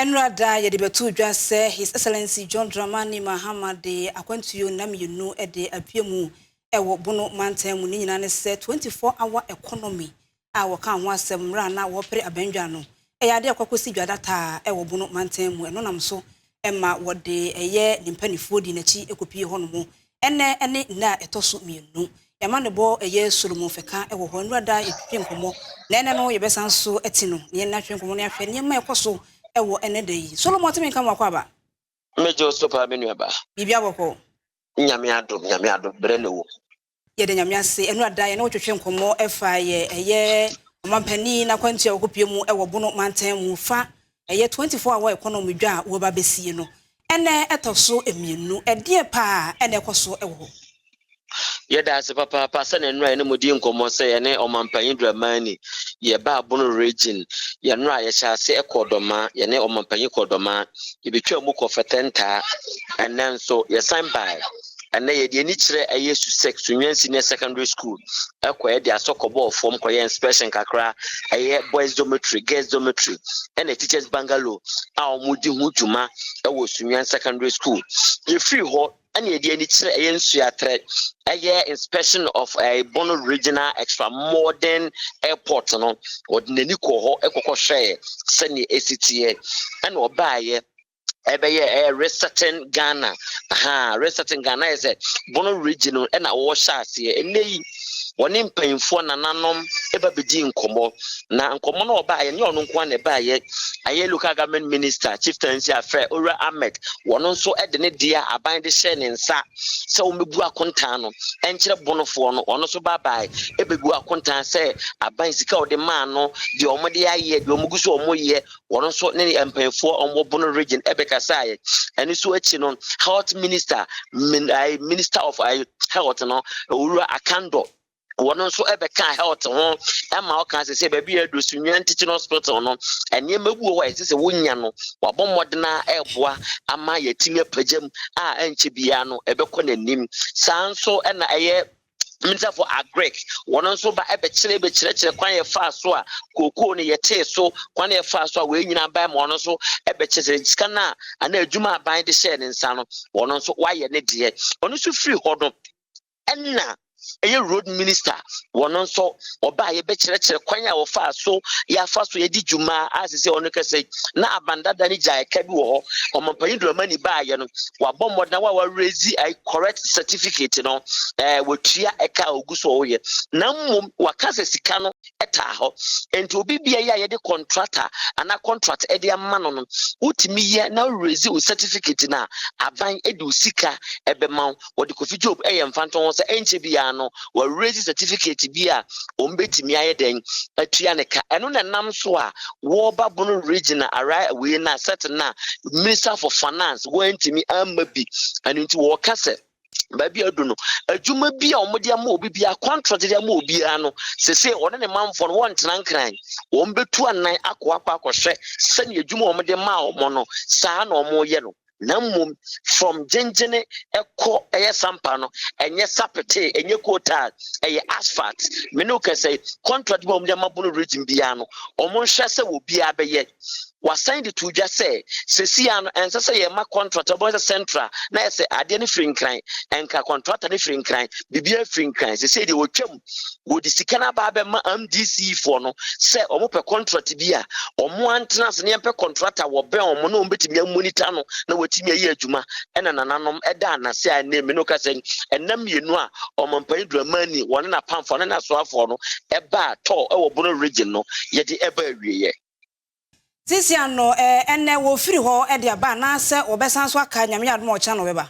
Ɛnnora da yɛde bɛtoo dwa sɛ His Excellency John Dramani Mahama de akwantuo nna mmienu de apue mu wɔ Bono mantam mu. Ne nyinaa ne sɛ 24 hour economy a wɔkaa ho asɛm mmerɛ a na wɔrepere abɛndwa no, ɛyɛ adeɛ a ɛkɔ akɔsi dwa dataa wɔ Bono mantam mu. Ɛno nam so ma wɔde ɛyɛ ne mpanifoɔ dii n'akyi kɔpue hɔnom. Ɛnnɛ ne nna a ɛtɔ so mmienu. Yɛn amanebɔ ɛyɛ Solomon Feka wɔ hɔ. Nnora da yɛtwetwe nkɔmmɔ na ɛnnɛ no yɛbɛsan so ati no na yɛn atwe nkɔmmɔ no ahwɛ nneɛma a ɛkɔ so wɔ ɛnnɛ da yi. Solomon te me nka mu akɔ aba. Megye wo so paa me nuaba. Biribi abɔkɔ. Nyame adom, Nyame adom, brɛ na ɛwɔ mu. Yɛda Nyame ase. Ɛno ada yɛne wo twetwe nkɔmmɔ ɛfa yɛ ɛyɛ ɔmampanin n'akwantu a wɔkɔpie mu ɛwɔ Bono mantam mu fa ɛyɛ 24 hour economy dwa a wɔba bɛsie no. Ɛnɛ ɛtɔ so mmienu. Ɛdeɛ paa ɛna ɛkɔ so ɛwɔ hɔ? Yɛda ase papaapa sɛne nnora yɛne mu di nkɔmmɔ sɛ yɛne ɔmampanyin Dramani yɛba Bono Region. Yɛnora yɛhyɛ ase ɛkɔ Dɔma, yɛne ɔmampanyin kɔ Dɔma, yɛbɛtwa mu kɔ Fɛtɛntaa. Ɛnɛ nso yɛsan bae. Ɛnɛ yɛde ani kyerɛ ɛyɛ Susek Sunyani Senior Secondary School, ɛkɔ yɛde asɔ kɔbɔɔ fam kɔyɛ inspection kakra, ɛyɛ boys dormitory, girls dormitory ɛna teachers bungalow a wɔn di ho dwuma ɛwɔ Sunyani Secondary School. Yɛfiri hɔ ɛna yɛde ani kyerɛ ɛyɛ Nsuatrɛ, ɛyɛ inspection of ɛyɛ Bono Regional Extra Modern Airport no. Wɔde n'ani kɔ hɔ ɛkɔkɔ hwɛɛ sɛnea esi teɛ, ɛna ɔbaayɛ ɛbɛyɛ ɛyɛ Resetting Ghana. Aha Resetting Ghana yɛ sɛ Bono Region no ɛna wɔhyɛ aseɛ. Ɛnɛ yi wɔne mpanyinfoɔ nananom ɛba bɛdi nkɔmɔ, na nkɔmɔ no ɔbaayɛ ne ɔno nko ara na ɛbaayɛ. Ayɛ Local Government Minister, Chieftaincy Affair, Owura Ahmed, wɔn nso ɛde ne deɛ aban de hyɛ ne nsa sɛ wɔn bɛbu akontan no ɛnkyerɛ Bonofoɔ no. Ɔno nso babae ɛbɛbu akontan sɛ aban sika a ɔde maa no, deɛ wɔn de ayɛ, deɛ wɔn gu so wɔn yɛ. Wɔn nso ne mpanyinfoɔ a wɔwɔ Bono Region ɛbɛkasaeɛ. Ɛno nso akyi no, Health Minister, Minister of Health no, Owura Akando, wɔn nso ɛbɛka health ho ɛma ɔka sɛ baabi a adu Sunyani Teaching Hospital no, nneɛma bi wɔ hɔ a ɛsɛ sɛ wonya no, wabɔ mmɔden a ɛreboa ama yɛtumi apagya mu a ɛnkyɛ biara no ɛbɛkɔ n'anim. Saa nso ɛna ɛyɛ Minister for Agric, wɔn nso ba ɛbɛkyerɛ bɛkyerɛkyerɛ kwan yɛ fa so a kookoo no yɛtee so, kwan yɛ fa so a wɔn nyinaa ban ma. Ɔno nso ɛbɛkyerɛ sika no a anaa adwuma aban de hyɛɛ ne nsa no, wɔn nso wayɛ ne deɛ. Ɔno nso firi hɔ no, ɛna ɛyɛ Road Minister, wɔn nso ɔbaa yɛbɛkyerɛkyerɛ kwan a wɔfa so yɛafa so yɛdi dwuma a sɛ ɔno kɛsɛ na abandada ne gya ɛka bi wɔ hɔ. Ɔmampanyin Dramani baayɛ no, wabɔ mmɔden wa wɔarezi a correct certificate no, wɔtua ɛka a ogu so a ɔyɛ, na mmom waka sɛ sika no ɛtaa hɔ. Nti obi bia yi a yɛde contractor anaa contract ɛde ama no, wotumi yɛ na raise wo certificate na aban ɛde wo sika ɛbɛma wo. Wɔde Kofi Job ɛyɛ mfanto ho sɛ ɛnkyɛ biara no wɔraise certificate bi a wɔn bɛtumi ayɛ dɛn atua ne ka. Ɛno na nam so a wɔreba Bono Region ara wei na certain na Minister for Finance wɔntumi ama bi. Ɛno nti wɔreka sɛ baabi adu no, adwuma bi a wɔde ama obi bi a contract de ama obiara no, sese ɔne ne manfoɔ no wɔntena Nkran, wɔn bɛtu anan akɔ akɔhwɛ sɛnea adwuma a wɔde maa wɔn no saa na wɔyɛ no. Na mmom from Gyengyene ɛkɔ ɛyɛ Sampa no, ɛnyɛ sapete, ɛnyɛ coal tar, ɛyɛ asphalt. Mene wo kɛsɛ contract bi a wɔde ama Bono Region biara no, wɔn nhwɛ sɛ obiara bɛyɛ. Wasan de to dwa sɛ sɛsi ano ɛnsɛ sɛ yɛma contract ɔbɛn sɛ central na ɛsɛ adeɛ no firi Nkran, ɛnka contractor no firi Nkran, biribiara firi Nkran. Sɛsɛ deɛ wɔtwam wɔde sika no aba abɛma MDC foɔ no sɛ wɔn pɛ contract bi a wɔn antena ase ne yɛmpɛ contractor wɔbɛn wɔn na wɔn bɛtumi amonitor no na wɔatumi ayi adwuma. Ɛna nananom ɛda anase a ɛnɛ mi no kasa ɛnam mmienu a ɔmampanyin Dramani, wɔne n'apamfoɔ ne n'asoafoɔ no ɛbaa tɔɔ ɛwɔ Bono Region no, yɛde ɛba awieɛ. Sisi ano ɛnɛ wɔfiri hɔ ɛde aba anaasɛ wɔbɛsan so aka? Nyame adom a ɔkyena na ɔbɛba.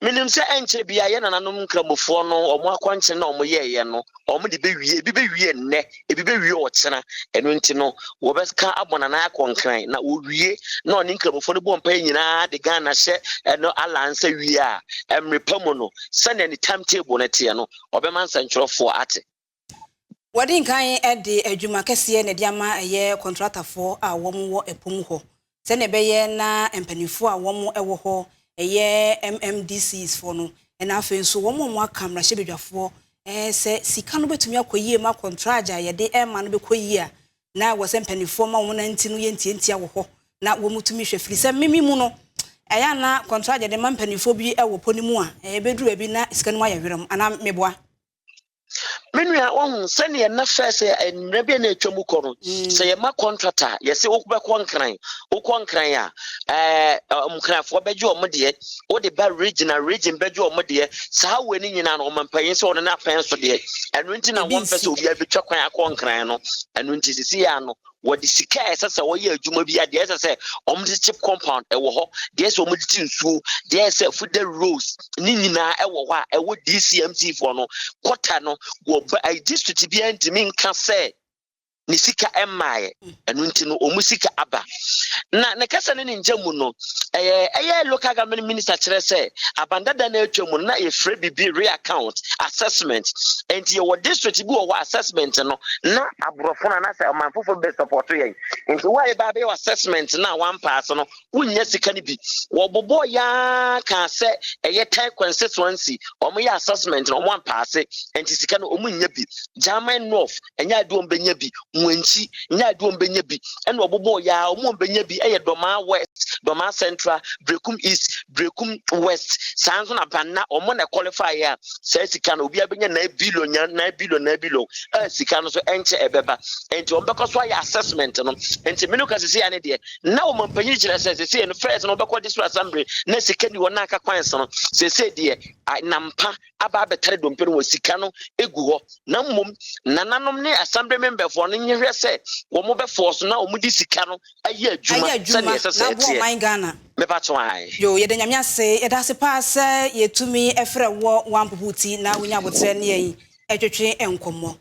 Menim sɛ ɛnkyɛ bia yɛ nananom nkramofoɔ no, ɔmo akɔnkyene na ɔmo yɛɛyɛ no, ɔmo de bɛwie. Ebi bɛwie nnɛ, ebi bɛwie ɔkyena. Ɛno nti no wɔbɛka abɔ nana akɔ Nkran na wɔwie na ɔne nkramofoɔ no bɔ mpaeɛ nyinaa de Ghana hyɛ ɛno ala nsa wie a, mmerɛ pa mu no, sɛnea ne time table no teɛ no, ɔbɛma nsɛntwerɛfoɔ ate. Wɔde nkan de adwuma kɛseɛ na ɛde ama ɛyɛ kɔntratafoɔ a wɔn wɔ ɛpo mu hɔ sɛnea ɛbɛyɛ na mpanimfoɔ a wɔn wɔ hɔ, ɛyɛ MMDCs foɔ no, ɛna afei nso wɔn a wɔn aka mmarahyɛbadwafoɔ sɛ sika no bɛtumi akɔ yie ma contract a yɛde ɛma no bɛkɔ yie a, na wɔ sɛ mpanimfoɔ ma wɔn nanti no yɛ ntiantia wɔ hɔ. Na wɔn tumi hwɛ firi sɛ mimi mu no ɛyɛ ana contract de ma mpanimfoɔ bi wɔ pɔ no mu a ɛbɛduru baabi na sika no mu ayɛ werɛm anaa meboa? Me nua, wahu sɛneɛ na fɛ sɛ mmerɛ bi a na atwa mu kɔ no, sɛ yɛma contract a, yɛsɛ wobɛkɔ Nkran, wokɔ Nkran a, Nkrafoɔ bɛgye ɔmo deɛ, wode ba region a, region bɛgye ɔmo deɛ. Saa wei no nyinaa no, ɔmampanyin sɛ ɔno ne apɛn so deɛ, ɛno nti na Ebi wɔmpɛ nsi. sɛ obiara bɛtwa kwan akɔ Nkran no. Ɛno nti sisi yɛ ano wɔde sika a ɛsɛ sɛ wɔyɛ adwuma bi a, deɛ ɛsɛ sɛ wɔn de CHPS compound ɛwɔ hɔ, deɛ ɛsɛ wɔn de ti nsuo, deɛ ɛsɛ feeder roads ne nyinaa ɛwɔ hɔ a ɛwɔ DCMC foɔ no kɔta no wɔ ba ɛyi district biara ntumi nka sɛ ne sika ɛmmaeɛ. Ɛno nti no wɔn sika aba na ne kasa ne ne nkyɛn mu no, ɛyɛ Local Government Minister kyerɛ sɛ abandada na atwa mu no na yɛfrɛ bibi reaccount assessment. Nti yɛwɔ district bi wɔ hɔ, assessment no na aborɔfo no anaasɛ ɔman foforɔ bɛ support yɛn. Nti wo a yɛba abɛyɛ assessment na wampaase no, wonnya sika no bi. Wɔbobɔ yaa kaa sɛ ɛyɛ 10 constituency, wɔn yɛ assessment na wɔn ampaase, nti sika no wɔn nnya bi. Jaman North ɛnyɛ ade wɔn bɛnya bi, Wɔnkyi nyɛ ade wɔn bɛnya bi. Ɛna ɔbobɔ yaa wɔn a bɛnya bi ɛyɛ Dɔmaa West, Dɔmaa Central, Brekum East, Brekum West, saa nso na Banna. Wɔn na qualify a saa sika no obiara bɛnya 9 billion, nya 9 billion, 9 billion a sika no so ɛnkyɛ ɛbɛba. Nti wɔn bɛkɔ so ayɛ assessment no. Nti mene ka sisi ya ne deɛ na wɔn mpanyin kyerɛ sɛ sisi no first no wɔbɛkɔ district assembly na sika ni wɔn aka kwan so no, sisi deɛ nampa aba abɛtare dompe no wɔ sika no egu hɔ. Na mmom nananom ne assembly memberfoɔ no nyehwɛ sɛ wɔn bɛfɔɔ so na wɔn de sika no ayɛ adwuma ayɛ adwuma sɛdeɛ ɛsɛ sɛ na aboa ɛteɛ. Ɔman Ghana. Mepa to ae. Yo, yɛda Nyame ase, yɛda ase paa sɛ yɛtumi ɛfrɛ wɔ wampopo ti na wonya abotrɛ ne yɛn ɛtwetwe nkɔmmɔ.